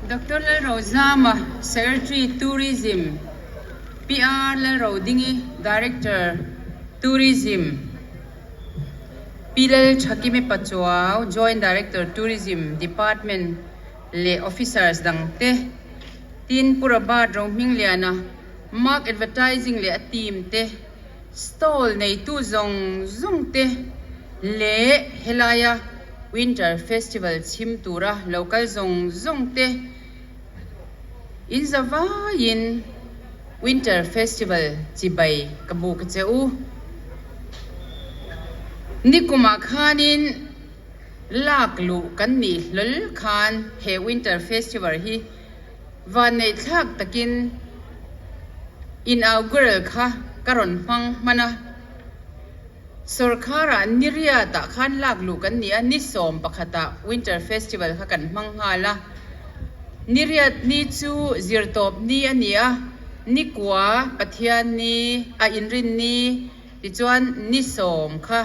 Doctor Lalrozama, Secretary Tourism, PR Lalrodingi, Director Tourism, Pi Lalthakimi Pachuau, Joint Director Tourism Department leh Officers dangte, tin Pu Robert Rohmingliana, Mark Advertising leh a team te, Stall neitu zawng zawng te leh helaia Winter Festival chhim tura lo kal zawng zawng te in za vaiin Winter Festival chibai ka buk a che u. Nikumah khanin lak luh kan nih hlawl khan he Winter Festival hi Vanneih thlak takin inaugural kha ka rawn hmang hman a, sawrkharah Niriatah khan lak luh kan ni a, ni 11ah Winter Festival kha kan hmang nghal a. Niriat ni chu zirtawp ni a ni a, ni kua Pathian ni a inrin ni tichuan ni 10 kha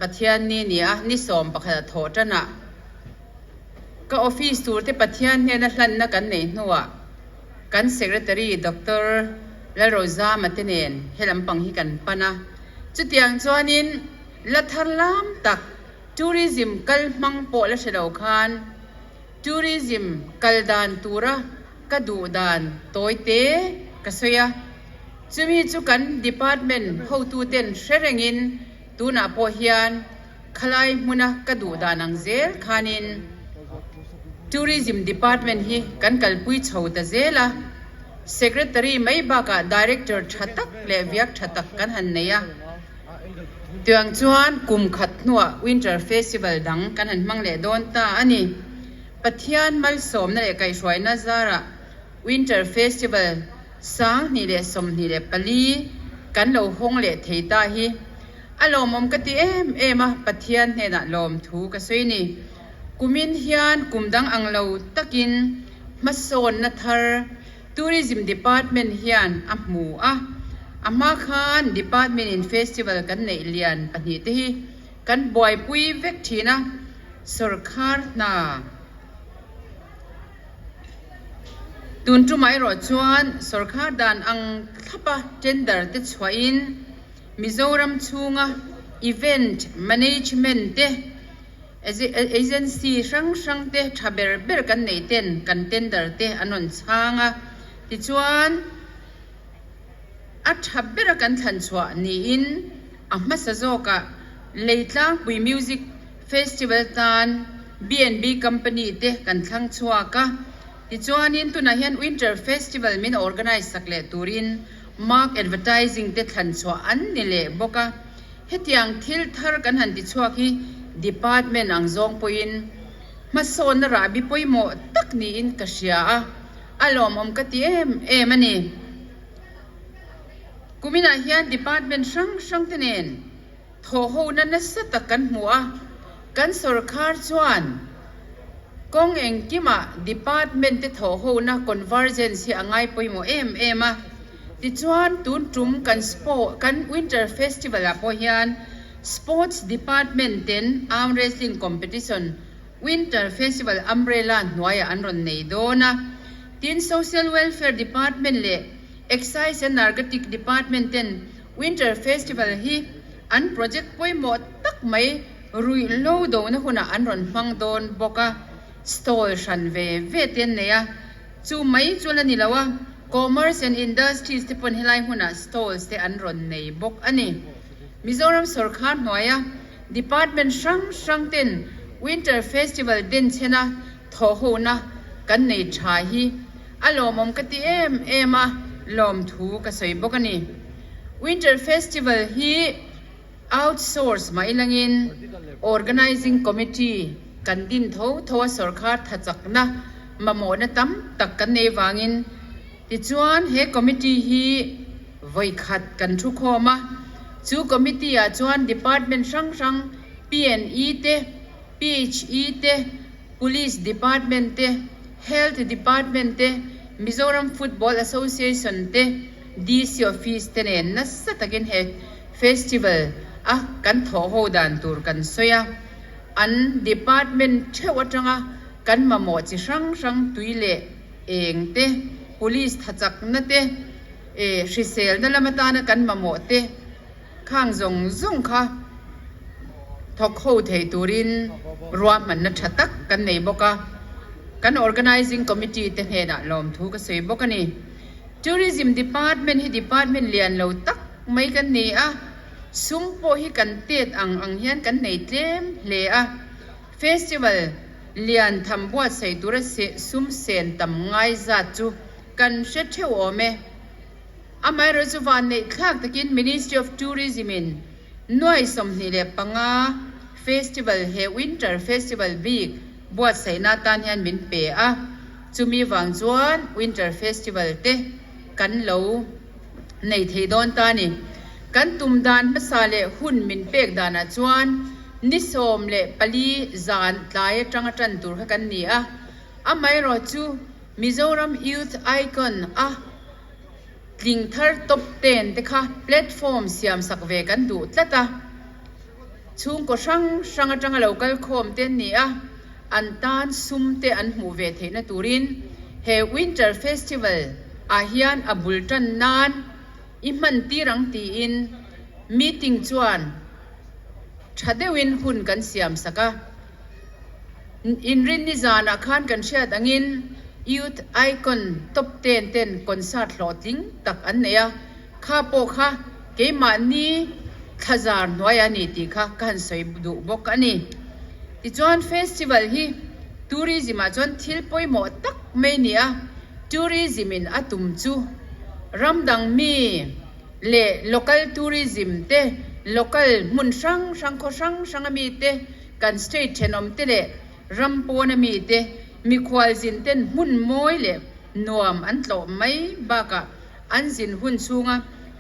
Pathian ni a ni a, ni 11 a thawh tanah. Ka office tur te Pathian hnena hlanna kan neih hnuah kan Secretary Doctor Lalrozama te nen he lampang hi kan pan a. Chutiang chuanin la thar lam tak tourism kal hmang pawh la hre lo khan tourism kal dan tura ka duh dan tawi te ka sawi a. Chumi chu kan department hotuten hre rengin tunah pawh hian Khalai hmuna ka duh dan ang zel khanin Tourism Department hi kan kalpui chho ta zel a, Secretary mai bakah Director tha tak leh viak tha tak kan han nei a. Tiang chuan kum khat hnuah Winter Festival dang kan han hmang leh dawn ta a ni. Pathian malsawmna leh kaihhruaina zarah Winter Festival 2024 kan lo hawng leh thei ta hi A lawmawm ka ti em em a, Pathian hnenah lawmthu ka sawi ni. Kumin hian kum dang ang lo takin hmasawnna thar Tourism Department hian a hmu a, a hma khan Department in Festival kan neih lian pahnih te hi kan buaipui vek thin a, sawrkhar hna tun tumah erawh chuan sawrkhar dan ang thlapa tender te chhuahin, Mizoram chhunga event management te, agency hrang hrang te tha ber ber kan neih ten kan tender te an rawn chhang a, tichuan a tha bera kan thlan chhuah niin a hmasa zawkah Leitlangpui Music Festival tan BNB company te kan thlang chhuak a, tichuanin tunah hian Winter Festival min organise sak leh turin Mark Advertising te thlan chhuah an ni leh bawk a, hetiang thil thar kan han ti chhuak hi Department ang zawng pawhin hmasawnna rahbi pawimawh tak niin ka hria a, a lawmawm ka ti em em a ni. Kuminah hian Department hrang hrang te nen Thawhhona nasa tak kan hmu a, kan sorkar chuan kawng engkimah department te thawhhona convergence hi a ngai pawimawh em em a. Tichuan tun tum kan kan Winter Festival ah pawh hian Sports Department ten Arm Wrestling Competition Winter Festival umbrella hnuaiah an rawn nei dawn a. Tin Social Welfare Department leh Excise and Narcotic Department ten Winter Festival hi an project pawimawh tak mai ruih lo dona hunah an rawn hmang dawn bawk a, stall hran ve ve te an nei a, chu mai chu la ni lo a, Commerce and Industries te pawn helai hmunah stalls te an rawn nei bawk a ni. Mizoram sawrkhar hnuaia department hrang hrang ten Winter Festival denchhena thawhhona kan nei tha hi A lawmawm ka ti em em a, lawmthu ka sawi bawk a ni. Winter Festival hi outsource mah ilangin Organising Committee kan din tho tho a sawrkhar thachakna mamawhna tam tak kan nei vangin tichuan he committee hi vawikhat kan thu khawm a, chu committee ah chuan department hrang hrang PNE te, PHE te, Police Department te, Health Department te, Mizoram Football Association te, DC Office te nen nasa takin he festival a kan thawh ho dan tur kan sawi a, an department theuh atanga kan mamawh chi hrang hrang tui leh eng te, police thachakna te, hriselna lam atana kan mamawh te khang zawng zawng kha thawk ho thei turin ruahmanna tha tak kan nei bawk a, kan Organising Committee te hnenah lawmthu ka sawi bawk a ni. Tourism Department hi department lian lo tak mai kan ni a, sum pawh hi kan tet ang ang hian kan nei tlem hle a, Festival lian tham buatsaih tura sum sen tam ngai zat chu kan hre theuh awm e. Amaherawhchu chu vanneih thlak takin Ministry of Tourism in nuai 25 festival he Winter Festival bik buatsaihna atan hian min pe a, chumi vang chuan Winter Festival te kan lo nei thei dawn ta a ni. Kan tum dan hmasa leh hun min pek danah chuan ni 14 zan tlai atanga tan tur kha kan ni a, amaherawhchu Mizoram Youth Icon a tling thar top ten te kha platform siam sak ve kan duh tlat a, chhungkaw hrang hrang atanga lo kal khawm te an ni a, an tan sum te an hmuh ve theihna turin he Winter Festival ah hian a bul tan nan i hman tir ang tiin meeting chuan tha deuhin hun kan siam sak a. Inrinni zanah khan kan hriat angin Youth Icon Top Ten ten concert hlawhtling tak an nei a, kha pawh kha keimahni thlazar hnuaiah a ni tih kha ka han sawi duh bawk a ni. Tichuan festival hi tourism ah chuan thil pawimawh tak mai a ni a, tourism in a tum chu ram dang mi leh local tourism te, local hmun hrang hrang khaw hrang hrang ami te, Kan state thenawmte leh ram pawna mite mikhual zinten hmun mawi leh nuam an tlawh mai bakah an zin hun chhunga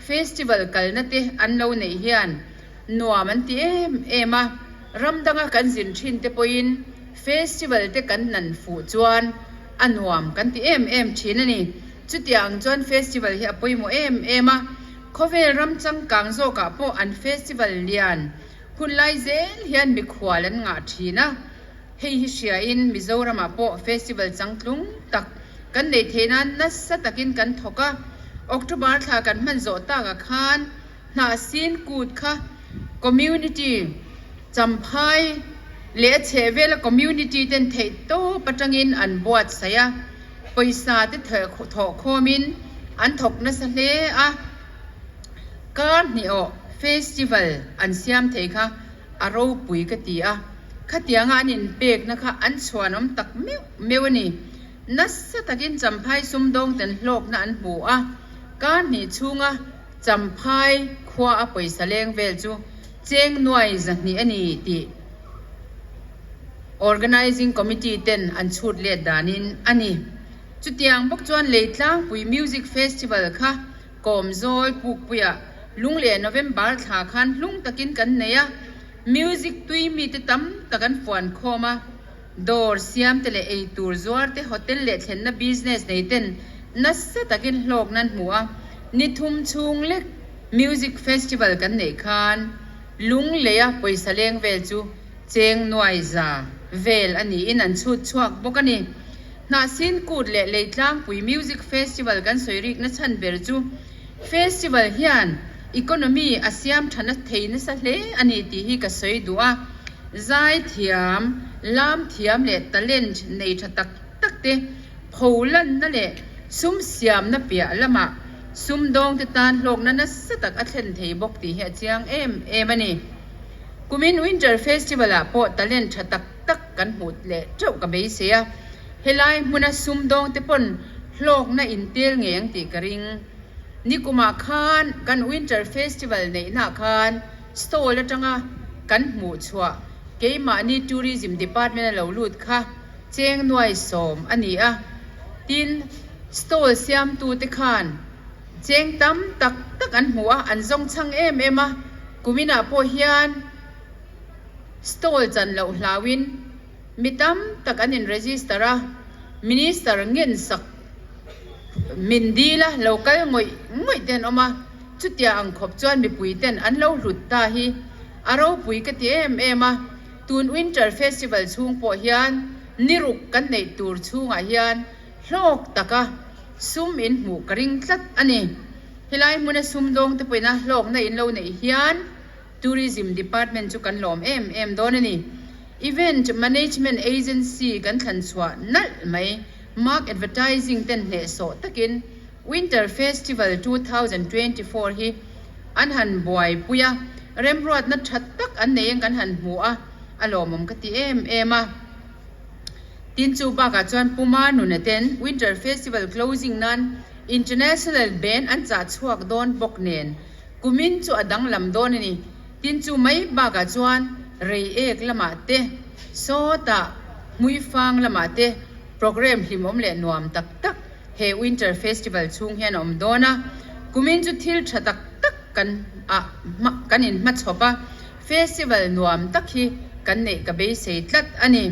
festival kalna te an lo neih hian nuam an ti em em a, ram danga kan zin thin te pawhin festival te kan nan fuh chuan a nuam kan ti em em thin a ni. Chutiang chuan festival hi a pawimawh em em a, khawvel ram changkang zawkah pawh an festival lian Hun lai zel hian mikhual an ngah thin a, hei hi hriain Mizoramah pawh festival changtlung tak kan neih theih nan nasa takin kan thawk a, October thla kan hman zawh takah khan Hnahsin kut kha community Champhai leh a chhehvela community ten theih tawp atangin an buatsaih a, pawisa te thawhkhawmin an thawk nasa hle a. Kar hnih-awh festival an siam thei kha a ropui ka ti a, khatianga an inpekna kha an chhuanawm tak meuh meuh a ni. Nasa takin Champhai sumdawng ten hlawkna an hmu a, kar hnih chhunga Champhai khua a pawisa leng vel chu cheng nuai 200 a ni tih Organising Committee ten an chhut let danin a ni. Chutiang bawk chuan Leitlangpui Music Festival kha Kawmzawl Pukpuia lung leh November thla khan hlung takin kan nei a, music tui mite tam tak an fuan khawm a, dawr siam te leh ei tur zuar te, hotel leh thlenna business nei ten nasa takin hlawkna an hmu a, ni thum chhung lek music festival kan neih khan lung leia pawisa leng vel chu cheng nuai za vel a niin an chhut chhuak bawk a ni. Hnahsin Kut leh Leitlangpui Music Festival kan sawi rikna chhan ber chu Festival hian economy a siam tha na thei nasa hle a ni tih hi ka sawi duh a. Zai thiam, lam thiam leh talent nei tha tak tak te pholanna leh sum siamna piah lamah sumdawngte tan hlawkna nasa tak a thlen thei bawk tih hi a chiang em em a ni. Kumin Winter Festival-ah pawh talent tha tak tak kan hmuh leh teuh ka beisei a, helai hmuna sumdawng te pawn hlawkna intel ngei ang tih ka ring. Nikumah khan kan Winter Festival neihnaah khan stall atanga kan hmuh chhuah keimahni Tourism Department a lo lut kha cheng nuai 10 a ni a, tin stall siamtute khan cheng tam tak tak an hmu a, an zawng chhang em em a, kuminah pawh hian Stall chan loh hlauin mi tam tak an in register a, Minister ngen sak min dil a, lo kal ngawih ngawih te an awm a, chutia ang khawp chuan mipui ten an lo hlut ta hi a ropui ka ti em em a, tun Winter Festival chhung pawh hian. Ni ruk kan neih tur chhungah hian hlawk taka sum in hmuh ka ring tlat a ni. Helai hmuna sumdawng te pawhin a hlawkna in lo neih hian Tourism Department chu kan lawm em em dawn a ni. Event Management Agency kan thlan chhuah nalh mai. Mark Advertising ten hnehsawh takin Winter Festival 2024 hi an han buaipui a, remruatna tha tak an nei ang kan han hmu a, a lawmawm ka ti em em a. Tin chu bakah chuan Puma nuna ten Winter Festival closing nan International Band an chah chhuak dawn bawk nen kumin chu a danglam dawn a ni. Tin chu mai bakah chuan Reiek lamah te, Sawtah, Hmuifang lamah te programme hlimawm leh nuam tak tak he Winter Festival chhung hian a awm dawn a. Kumin chu thil tha tak tak kan ah kan inhmachhawp a, festival nuam tak hi kan neih ka beisei tlat a ni.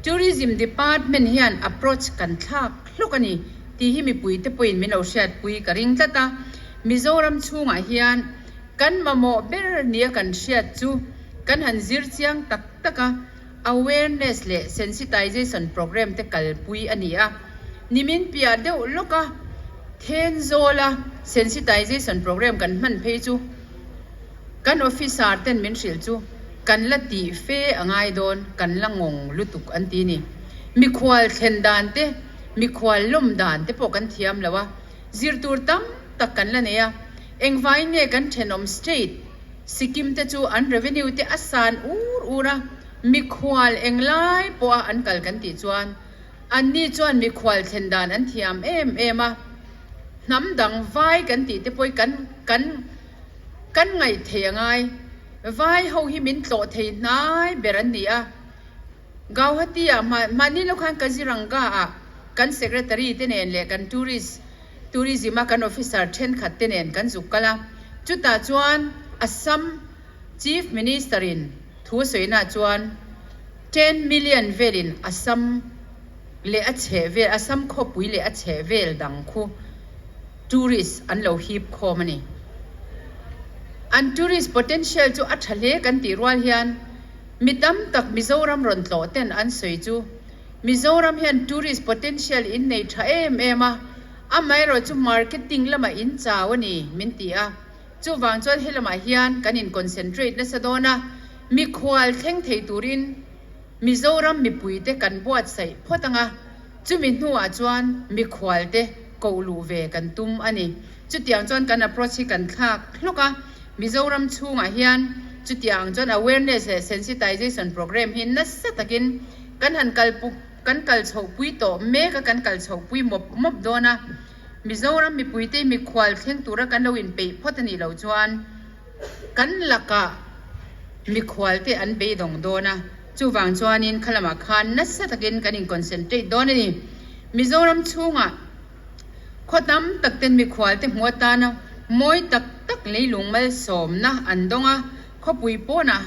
Tourism Department hian approach kan thlak hlawk a ni tih hi mipuite pawhin min lo hriatpui ka ring tlat a. Mizoram chhungah hian kan mamawh ber nia kan hriat chu kan han zir chiang tak tak a, awareness leh sensitization programme te kalpui a ni a. Nimin piah deuh lawka Thenzawla sensitization programme kan hman phei chu kan officer ten min hrilh chu kan la tih fe a ngai dawn, kan la ngawng lutuk an ti ni. Mikhual thlen dan te, mikhual lawm dan te pawh kan thiam lo a, zir tur tam tak kan la nei a. Engvaiin nge kan thenawm state Sikkim te chu an revenue te a san ur ur a, mikhual englai pawha an kal kan tih chuan anni chuan mikhual thlen dan an thiam em em a, hnam dang vai kan tih te pawh kan kan kan ngaih thei a ngai. Vai ho hi min tlawh thei hnai ber an ni a. Gauhati ah mahni lo khan Kaziranga ah kan secretary te nen leh kan tourist tourism a kan officer thenkhat te nen kan zuk kal a, chutah chuan Assam Chief Minister in thu a sawina chuan ten million velin Assam leh a chheh vel Assam khawpui leh a chheh vel dang khu tourist an lo hip khawm a ni. An tourist potential chu a tha hle kan tih rual hian Mi tam tak Mizoram rawn tlawh ten an sawi chu Mizoram hian tourist potential in nei tha em em a, amaherawh chu marketing lamah in chau a ni min ti a, chuvang chuan helamah hian kan in concentrate nasa dawn a, mikhual thleng thei turin Mizoram mipuite kan buatsaih phawt ang a, chumi hnuah chuan mikhualte koh luh ve kan tum a ni. Chutiang chuan kan approach hi kan thlak hlawk a, Mizoram chhungah hian chutiang chuan awareness leh sensitization programme hi nasa takin kan han kal kan kal chhohpui tawh mek a, kan kal chhohpui mawp mawp dawn a. Mizoram mipuite mikhual thleng tura kan lo inpeih phawt a nih loh chuan kan lakah mikhualte an beidawng dawn a, chuvang chuanin khalamah khan nasa takin kan in-concentrate dawn a ni. Mizoram chhungah. Khaw tam tak ten mikhualte hmu atana mawi tak tak leilung malsawmna an dawng a, khawpui pawnah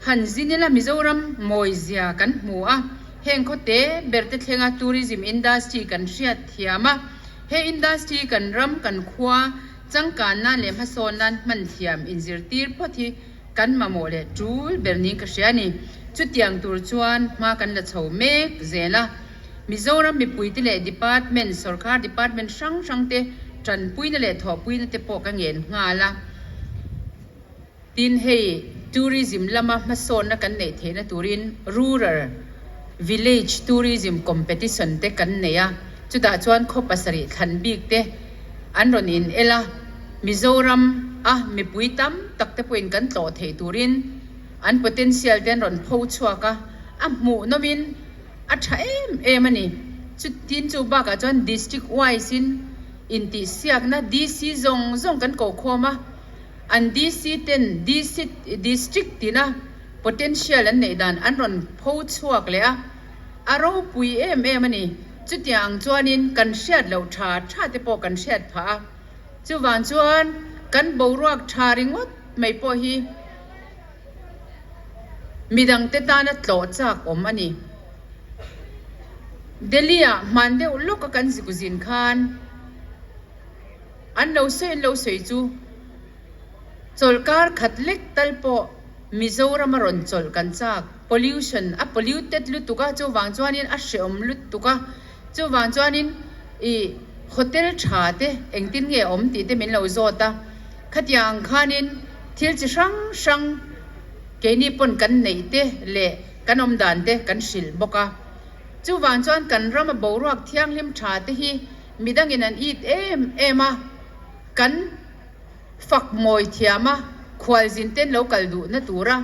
han zin ila Mizoram mawizia kan hmu a, heng khaw te ber te thlenga tourism industry kan hriat thiam a, he industry kan ram kan khua changkan nan leh hmasawn nan hman thiam inzirtir phawt hi kan mamawh leh tul ber niin ka hria a ni. Chutiang tur chuan hma kan la chho mek zel a. Mizoram mipuite leh department, sorkar department hrang hrangte tanpuina leh thawhpuina te pawh ka ngen nghal a. Tin, hei tourism lama hmasawnna kan neih theihna turin rural village tourism competition te kan nei a, chutah chuan khaw pasarih thlan bik te an rawn in el a, Mizoram a mipui tam tak te pawhin kan tlawh theih turin an potential te an rawn pho chhuak a, a hmuhnawmin A tha em em a ni. Chutin chu bakah chuan District wise in intihsiakna DC zawng zawng kan koh khawm a, an DC ten DC District tina potential an neih dan an rawn pho chhuak leh a, a ropui em em a ni. Chutiang ang chuanin kan hriat loh tha tha te pawh kan hriat phah a. Chuvang chuan kan boruak tha ringawt mai pawh hi. Midangte tana tlawh chak awm a ni. Delhi-ah hman deuh lawka kan zikuzin khan an lo sawi an lo sawi chu chawlhkar khat lek tal pawh. Mizoram a rawn chawlh kan chak. Pollution a polluted lutuk a, chuvang chuanin a hreawm lutuk a, chuvang chuanin ih hotel tha te engtin nge awm tih te min lo zawt a, khatiang ang khanin thil chi hrang hrang keini pawn kan neih te leh kan awm dan te kan hrilh bawk a. Chuvang chuan kan rama boruak thianghlim tha te hi midangin an it em em a, kan. Fak mawi thiam a, khualzin ten lo kal duhna tura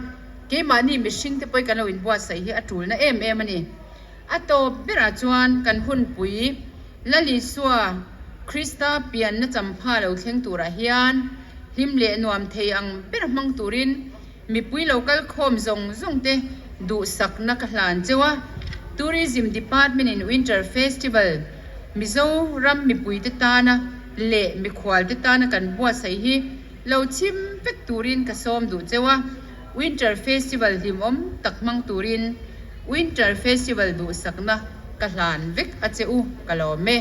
keimahni mihring te pawhin kan lo inbuatsaih hi a tulna em em a ni. A tawp berah chuan kan hunpui Lal Isua Krista pianna champha lo thleng turah hian hlim leh nuam thei ang ber hmang turin mipui lo kal khawm zawng zawng te duhsakna ka hlan cheu a. Tourism Department in Winter Festival Mizoram mipuite tana leh mikhualte tana kan buatsaih hi lo chim vek turin ka sawm duh cheu a, Winter Festival hlimawm tak hmang turin Winter Festival duhsakna ka hlan vek a che u, ka lawm e.